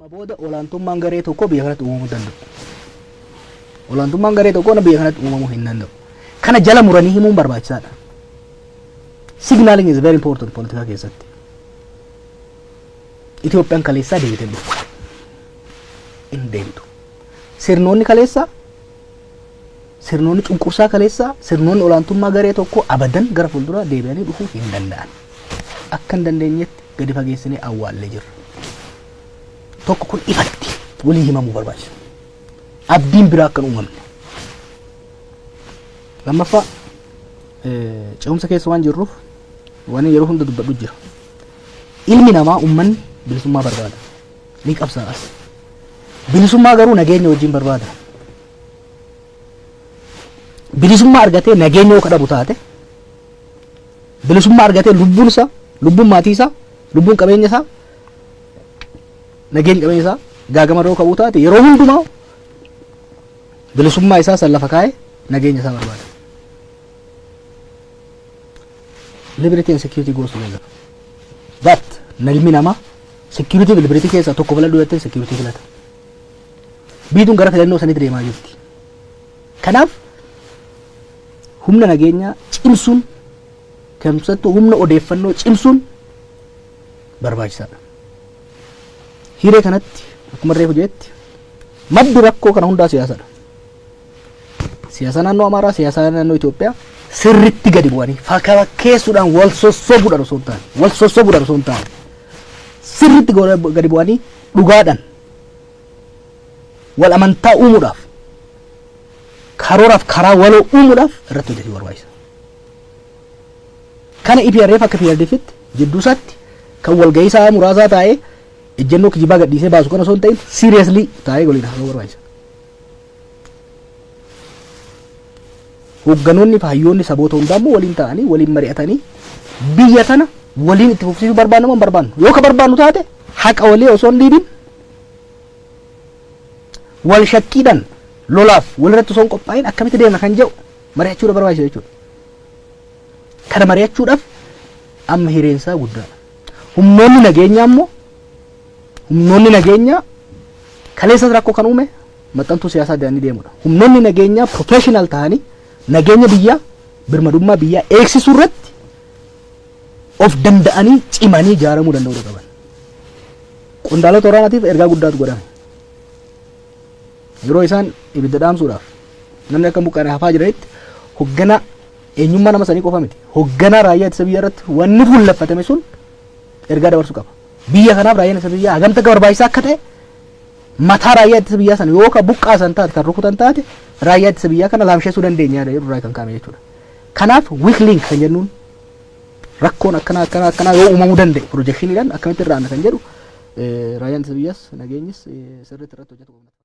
Amma booda olaantummaan garee tokkoo biyya kanatti uumamuu danda'u. Olaantummaan garee tokkoo biyya kanatti uumamuu hin danda'u. Kana jala muranii himuun barbaachisaadha. Signaling is very important politikaa keessatti. Itoophiyaan kaleessaa deebitee hin dhuftu. Hin deemtu. Sirnoonni kaleessaa, sirnoonni cunqursaa kaleessaa, sirnoonni olaantummaa garee tokkoo abadan gara fuulduraa deebi'anii dhufuu hin danda'an. Akka hin dandeenyetti gadi fageessinee awwaallee jirra. Tokko kun ifatti walii himamuu barbaachisa. Abdiin biraa akka hin uumamne. Lammaffaa, ce'umsa keessa waan jirruuf waan yeroo hunda dubbadhu jira. Ilmi namaa, uummanni bilisummaa barbaada. Ni qabsaa'as. Bilisummaa garuu nageenya wajjin barbaada. Bilisummaa argatee nageenya yoo kadhabu taate, bilisummaa argatee lubbuun isaa, lubbuun maatii isaa, lubbuun qabeenya isaa, nageenya qabeenya isaa gaagama yeroo qabu taate, yeroo hundumaa bilisummaa isaa san lafa kaa'ee nageenya isaa barbaada. Liberty and security goes together. But ilmi namaa security fi liberty keessaa tokko filadhu jettee security filata. Biyyi gara filannoo sanitti deemaa jirti. Kanaaf humna nageenyaa cimsuun, keessattuu humna odeeffannoo cimsuun barbaachisaadha. Hiree kanatti akkuma reefu jetti, maddi rakkoo kana hundaa siyaasadha. Siyaasa naannoo Amaaraa, siyaasa naannoo Itoophiyaa sirritti gadi bu'anii fakkeessuudhaan wal sossobuudhaan osoo hin taane, wal sossobuudhaan osoo hin taane, sirritti gadi bu'anii dhugaadhaan wal amantaa uumuudhaaf, karooraaf karaa waloo uumuudhaaf irratti hojjechuu barbaachisa. Kana EPRDF akka PRDFitti jidduu isaatti kan walgahii isaa muraasaa taa'ee ejjennoo kijibaa gadhiisee baasu kana osoo hin ta'in, seriously taa'ee waliin haasa'uu barbaachisa. Hoogganoonni fi hayyoonni saboota hundaa immoo waliin ta'anii waliin mari'atanii biyya tana waliin itti fufsiisuu barbaannu moo hin barbaannu? Yoo ka barbaannu taate, haqa walii osoo hin dhiibin, wal shakkiidhaan, lolaaf walirratti osoo hin qophaa'in akkamitti deemna kan jedhu mari'achuudha barbaachisa jechuudha. Kana mari'achuudhaaf amma hireensaa guddaadha. Humnoonni nageenyaa immoo, humnoonni nageenyaa kaleessas rakkoo kan uume maxxantuu siyaasaa deemanii deemudha. Humnoonni nageenyaa professional ta'anii nageenya biyyaa, birmadummaa biyyaa eegsisuu irratti of danda'anii cimanii ijaaramuu danda'uu qaban. Qondaalota waraanaatiif ergaa guddaatu godhame. Yeroo isaan ibidda dhaamsuudhaaf namni akka buqqaane hafaa jiranitti, hoogganaa eenyummaa nama sanii qofa miti. Hoogganaa raayyaa ittisa biyyaa irratti wanni fuulleffatame sun ergaa dabarsuu qaba. Biyya kanaaf raayyaan ittisa biyyaa hagamta akka barbaachisaa akka ta'e, mataa raayyaa ittisa biyyaa sana yoo ka buqqaasan taate, kan rukutan taate, raayyaa ittisa biyyaa kana laamsheessuu dandeenya yaada jedhu irraa kan kaa'ame jechuudha. Kanaaf weak link kan jennuun, rakkoon akkanaa akkanaa akkanaa yoo uumamuu danda'e projectioniidhaan akkamitti irraa kan jedhu, raayyaan ittisa biyyaas nageenyis sirriitti irratti hojjetu qabna.